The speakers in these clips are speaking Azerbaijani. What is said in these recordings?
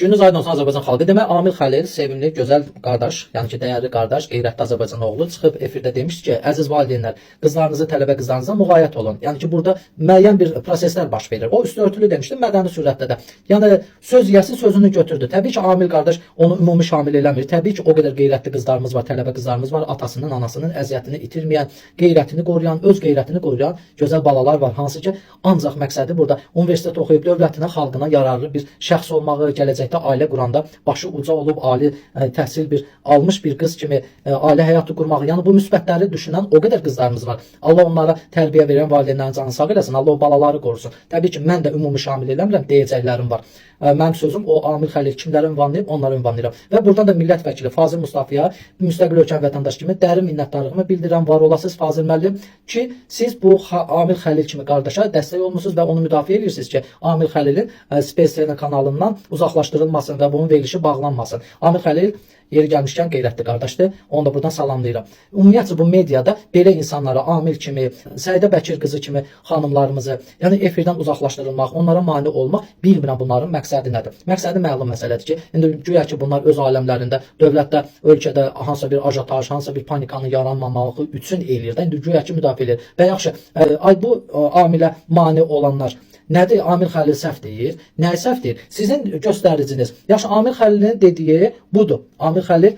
Gününüz aydın olsun, Azərbaycan xalqı. Demək, Amil Xəlil sevimli, gözəl qardaş, yəni ki, dəyərli qardaş, qeyrətli Azərbaycan oğlu çıxıb efirdə demişdi ki, əziz valideynlər, qızlarınızı, tələbə qızlarınıza müğayət olun. Yəni ki, burada müəyyən bir proseslər baş verir. O üstü örtülü demişdi, mədəni sürətdə də. Yəni söz yiyəsi sözünü götürdü. Təbii ki, Amil qardaş onu ümumi şamil eləmir. Təbii ki, o qədər qeyrətli qızlarımız var, tələbə qızlarımız var, atasının, anasının əziyyətini itirməyən, qeyrətini qoruyan, öz qeyrətini qoruyan gözəl balalar var. Hansı ki, ancaq məqsədi burada universitet oxuyub dövlətinə, xalqına yararlı bir şəxs olmağı, gələcəkdə ailə quranda başı uca olub ali təhsil bir almış bir qız kimi ailə həyatı qurmağı. Yəni bu müsbətləri düşünən o qədər qızlarımız var. Allah onlara tərbiyə verən valideynlərin canını sağ eləsin. Allah o balaları qorusun. Təbii ki, mən də ümumi şamil eləmirəm, deyəcəklərim var. Mənim sözüm o Amil Xəlil kimləri ünvanlayıb, onları ünvanlayıram. Və buradan da millət vəkili Fazil Mustafaya müstəqil ölkənin vətəndaşı kimi dərin minnətdarlığımı bildirirəm. Var olasınız, Fazil müəllim, ki, siz bu Amil Xəlil kimi qardaşa dəstək olmusunuz və onu müdafiə edirsiniz ki, Amil Xəlilin Space TV kanalından uzaqlaşdırılmasın və bunun verilişi bağlanmasın. Amil Xəlil yeri gəlmişkən qeyrətli qardaşdır. Onu da buradan salamlayıram. Ümumiyyətcə bu mediada belə insanlara Amil kimi, Səidə Bəkir qızı kimi xanımlarımızı, yəni efirdən uzaqlaşdırılmaq, onlara mane olmaq, bilmirəm bunların məqsədi nədir. Məqsədi məlum məsələdir ki, indi güya ki bunlar öz aləmlərində, dövlətdə, ölkədə hansısa bir ajotaj, hansısa bir panikanın yaranmamağı üçün eləyir də. İndi güya ki müdafiə eləyir. Və yaxşı, ay bu Amilə mane olanlar nədir? Amil Xəlil səhv deyir. Nəyi səhv deyir? Sizin göstəriciniz. Yaxşı, Amil Xəlilin dediyi budur. Amil Xəlil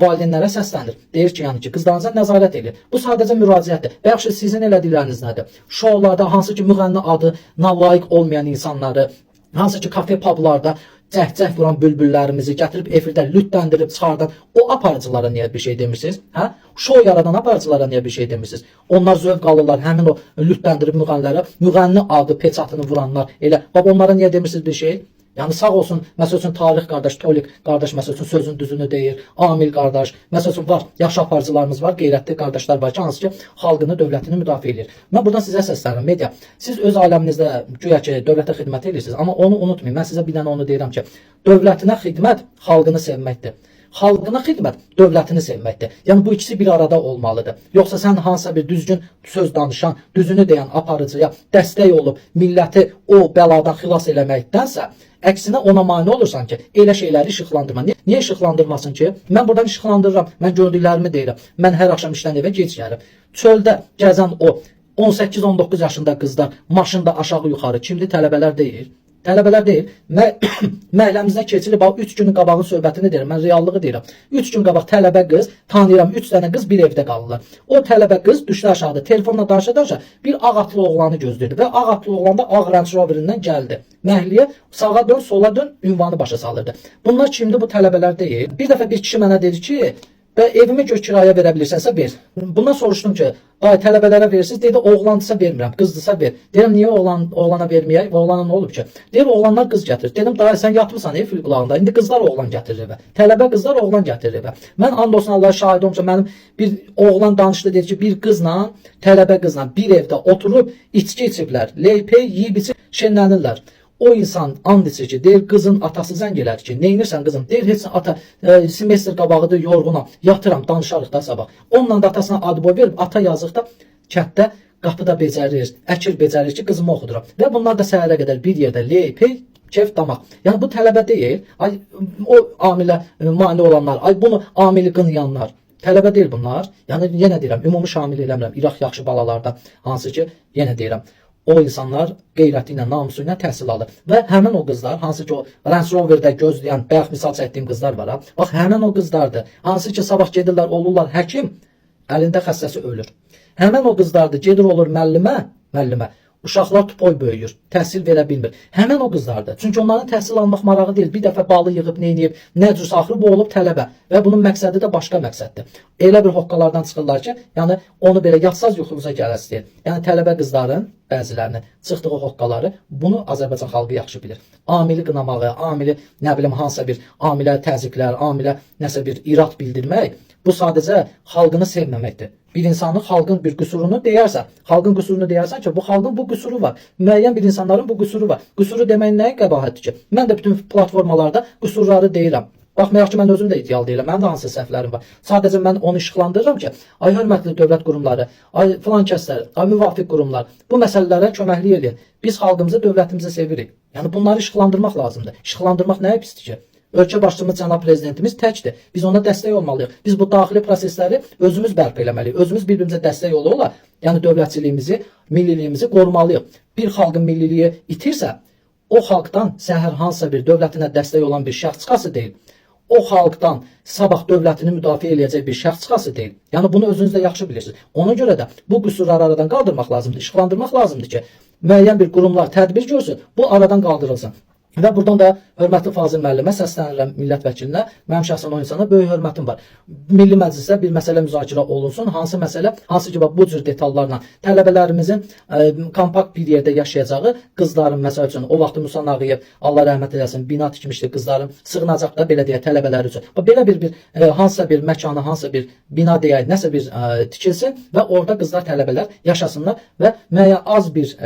valideynlərə səslənir. Deyir ki, yəni ki, qızlarınıza nəzarət eləyin. Bu sadəcə müraciətdir. Və yaxşı, sizin elədikləriniz nədir? Şoularda hansı ki müğənni adına layiq olmayan insanları, hansı ki kafe publarda cəhcəh vuran bülbüllərimizi gətirib efirdə lütləndirib çıxardan o aparıcılara niyə bir şey demirsiniz? Hə? Şou yaradan aparıcılara niyə bir şey demirsiniz? Onlar zövq alırlar həmin o lütləndirib müğənnilərə, müğənni adı peçatını vuranlar. Elə bax onlara niyə demirsiniz bir şey? Yəni sağ olsun, məsəl üçün Tarix qardaş, Tolik qardaş məsəl üçün sözün düzünü deyir, Amil qardaş, məsəl üçün var, yaxşı aparıcılarımız var, qeyrətli qardaşlar var ki, hansı ki xalqını, dövlətini müdafiə eləyir. Mən buradan sizə səslənirəm, media. Siz öz aləminizdə güya ki dövlətə xidmət edirsiniz, amma onu unutmayın. Mən sizə bir dənə onu deyirəm ki, dövlətinə xidmət xalqını sevməkdir. Xalqına xidmət dövlətini sevməkdir. Yəni bu ikisi bir arada olmalıdır. Yoxsa sən hansısa bir düzgün söz danışan, düzünü deyən aparıcıya dəstək olub milləti o bəladan xilas eləməkdənsə, əksinə ona mane olursan ki, elə şeyləri işıqlandırma. Niyə işıqlandırmasın ki? Mən buradan işıqlandırıram. Mən gördüklərimi deyirəm. Mən hər axşam işdən evə gec gəlirəm. Çöldə gəzən o 18-19 yaşında qızlar maşında aşağı yuxarı kimdir? Tələbələr deyil. Tələbələr deyil. Məhəlləmizdə keçilir. Bax 3 günün qabağın söhbətini deyirəm. Mən reallığı deyirəm. 3 gün qabaq tələbə qız tanıyıram. 3 dənə qız bir evdə qalırlar. O tələbə qız düşdü aşağıda. Telefonla danışa-danışa bir ağ atlı oğlanı gözləyirdi və ağ atlı oğlan da ağ Range Rover-indən gəldi. Məhəlləyə sağa dön, sola dön ünvanı başa salırdı. Bunlar kimdir? Bu tələbələr deyil. Bir dəfə bir kişi mənə dedi ki, və evimi gör kirayə verə bilirsənsə ver. Bundan soruşdum ki, ay tələbələrə verirsiniz? Dedi oğlandırsa vermirəm, qızdırsa ver. Deyirəm niyə oğlana verməyək? Oğlana nə olub ki? Deyir oğlanlar qız gətirir. Dedim dayı sən yatmısan fil qulağında. İndi qızlar oğlan gətirir evə. Tələbə qızlar oğlan gətirir evə. Mən and olsun Allah'a şahid olmuşam. Mənim bir oğlan danışdı, dedi ki, bir qızla, tələbə qızla bir evdə oturub içki içiblər. Leypey yeyib içib şenlənirlər. O insan and içir ki, deyir qızın atası zəng elədi ki, neynirsən qızım? Deyir heç ata semestr qabağıdır, yorğunam, yatıram, danışarıq da sabah. Onunla da atasına ad boy verib, ata yazıq da kənddə qapıda becərir, əkir becərir ki, qızımı oxuduram. Və bunlar da səhərə qədər bir yerdə ley, pey, kef, damaq. Yəni bu tələbə deyil. Ay o amilə mane olanlar, ay bunu amili qınayanlar. Tələbə deyil bunlar. Yəni yenə deyirəm, ümumi şamil eləmirəm. İraq yaxşı balalarda hansı ki, yenə deyirəm, o insanlar qeyrəti ilə, namusu ilə təhsil alır. Və həmin o qızlar, hansı ki o Range Rover-də gözləyən, bayaq misal çəkdiyim qızlar var ha. Bax həmin o qızlardır. Hansı ki sabah gedirlər, olurlar həkim, əlində xəstəsi ölür. Həmin o qızlardır, gedir olur müəllimə. Uşaqlar tupoy böyüyür, təhsil verə bilmir. Həmin o qızlardır. Çünki onların təhsil almaq marağı deyil. Bir dəfə balı yığıb neyniyib, nə cürsə axırı bu olub tələbə və bunun məqsədi də başqa məqsəddir. Elə bir hoqqalardan çıxırlar ki, yəni onu belə yatsaz yuxunuza gələsi deyil. Yəni tələbə qızların bəzilərinin çıxdığı hoqqaları bunu Azərbaycan xalqı yaxşı bilir. Amili qınamağı, amili nə bilim hansısa bir amilə təzyiqlər, amilə nəsə bir irad bildirmək bu sadəcə xalqını sevməməkdir. Bir insanın xalqın bir qüsurunu deyərsən, xalqın qüsurunu deyərsən ki, bu xalqın bu qüsuru var. Müəyyən bir insanların bu qüsuru var. Qüsuru demək nəyə qəbahətdir ki? Mən də bütün platformalarda qüsurları deyirəm. Baxmayaraq ki, mən özüm də ideal deyiləm. Mənim də hansısa səhvlərim var. Sadəcə mən onu işıqlandırıram ki, ay hörmətli dövlət qurumları, ay filan kəslər, ay müvafiq qurumlar, bu məsələlərə köməklik eləyin. Biz xalqımızı, dövlətimizi sevirik. Yəni bunları işıqlandırmaq lazımdır. İşıqlandırmaq nəyə pisdir ki? Ölkə başçımız cənab prezidentimiz təkdir. Biz ona dəstək olmalıyıq. Biz bu daxili prosesləri özümüz bərpa eləməliyik. Özümüz bir-birimizə dəstək ola-ola, yəni dövlətçiliyimizi, milliliyimizi qorumalıyıq. Bir xalqın milliliyi itirsə, o xalqdan səhər hansısa bir dövlətinə dəstək olan bir şəxs çıxası deyil. O xalqdan sabah dövlətini müdafiə eləyəcək bir şəxs çıxası deyil. Yəni bunu özünüz də yaxşı bilirsiniz. Ona görə də bu qüsurları aradan qaldırmaq lazımdır, işıqlandırmaq lazımdır ki, müəyyən bir qurumlar tədbir görsün, bu aradan qaldırılsın. Və buradan da hörmətli Fazil müəllimə səslənirəm, millət vəkilinə. Mənim şəxsən o insana böyük hörmətim var. Milli Məclisdə bir məsələ müzakirə olunsun. Hansı məsələ? Hansı ki, bax bu cür detallarla tələbələrimizin kompakt bir yerdə yaşayacağı, qızların məsəl üçün o vaxt Musa Nağıyev, Allah rəhmət eləsin, bina tikmişdi qızların sığınacaq da belə deyək tələbələr üçün. Bax belə bir hansısa bir məkanı, hansısa bir bina deyək, nəsə bir tikilsin və orada qızlar, tələbələr yaşasınlar və müəyyən az bir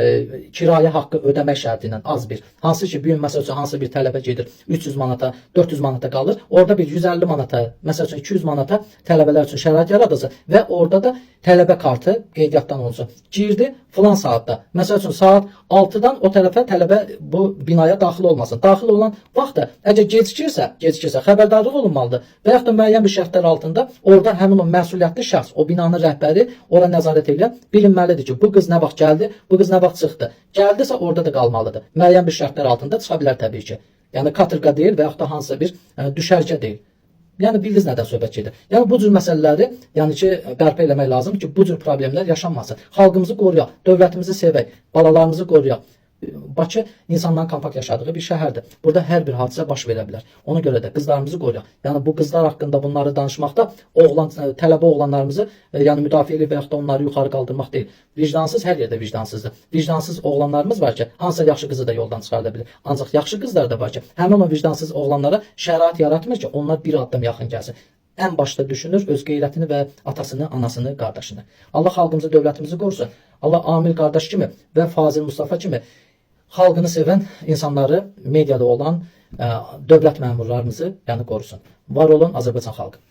kirayə haqqı ödəmək şərti ilə az bir, hansı ki, bu gün məsəl üçün hansı bir tələbə gedir 300 manata, 400 manata qalır. Orada bir 150 manata, məsəl üçün 200 manata tələbələr üçün şərait yaradılsın və orada da tələbə kartı qeydiyyatdan olunsun. Girdi filan saatda. Məsəl üçün saat 6-dan o tərəfə tələbə bu binaya daxil olmasın. Daxil olan vaxtda əgər gecikirsə xəbərdarlıq olunmalıdır. Və yaxud da müəyyən bir şərtlər altında orada həmin o məsuliyyətli şəxs, o binanın rəhbəri ora nəzarət edən bilinməlidir ki, bu qız nə vaxt gəldi, bu qız nə vaxt çıxdı. Gəldisə orada da qalmalıdır. Müəyyən bir şərtlər altında çıxa bilər təbii ki. Yəni katorqa deyil və yaxud da hansısa bir düşərgə deyil. Yəni bildiniz nədən söhbət gedir. Yəni bu cür məsələləri, yəni ki, bərpa eləmək lazımdır ki, bu cür problemlər yaşanmasın. Xalqımızı qoruyaq, dövlətimizi sevək, balalarımızı qoruyaq. Bakı insanların kompakt yaşadığı bir şəhərdir. Burada hər bir hadisə baş verə bilər. Ona görə də qızlarımızı qoruyaq. Yəni bu qızlar haqqında bunları danışmaqda oğlan, tələbə oğlanlarımızı yəni müdafiə edib və yaxud da onları yuxarı qaldırmaq deyil. Vicdansız hər yerdə vicdansızdır. Vicdansız oğlanlarımız var ki, hansısa yaxşı qızı da yoldan çıxarda bilir. Ancaq yaxşı qızlar da var ki, həmin o vicdansız oğlanlara şərait yaratmır ki, onlar bir addım yaxın gəlsin. Ən başda düşünür öz qeyrətini və atasını, anasını, qardaşını. Allah xalqımızı, dövlətimizi qorusun. Allah Amil qardaş kimi və Fazil Mustafa kimi xalqını sevən insanları, mediada olan dövlət məmurlarımızı yəni qorusun. Var olun Azərbaycan xalqı.